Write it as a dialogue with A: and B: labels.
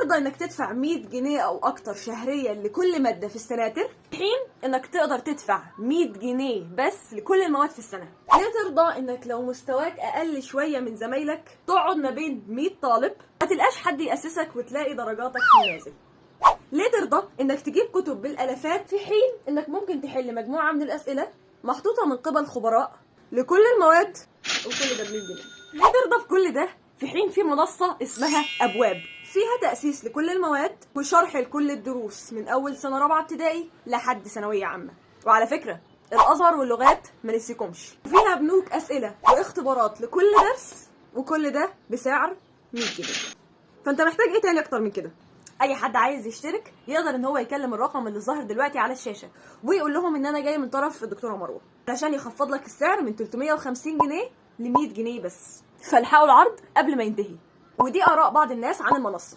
A: ترضى انك تدفع 100 جنيه او اكتر شهريا لكل مادة في السناتر، في حين انك تقدر تدفع 100 جنيه بس لكل المواد في السنة؟ ليه ترضى انك لو مستواك اقل شوية من زمايلك تقعد ما بين 100 طالب ما تلقاش حد يأسسك وتلاقي درجاتك في النازل؟ ليه ترضى انك تجيب كتب بالالافات في حين انك ممكن تحل مجموعة من الاسئلة محطوطة من قبل خبراء لكل المواد وكل ده ب 100 جنيه؟ ليه ترضى بكل ده في حين في منصة اسمها ابواب فيها تاسيس لكل المواد وشرح لكل الدروس من اول سنة رابعه ابتدائي لحد ثانوية عامة؟ وعلى فكرة الازهر واللغات ما نسيكمش، فيها بنوك اسئلة واختبارات لكل درس، وكل ده بسعر 100 جنيه. فانت محتاج ايه تاني اكتر من كده؟ اي حد عايز يشترك يقدر ان هو يكلم الرقم اللي ظاهر دلوقتي على الشاشة ويقول لهم ان انا جاي من طرف الدكتورة مروه، علشان يخفض لك السعر من 350 جنيه ل 100 جنيه بس. فالحقوا العرض قبل ما ينتهي. ودي اراء بعض الناس عن المنصة.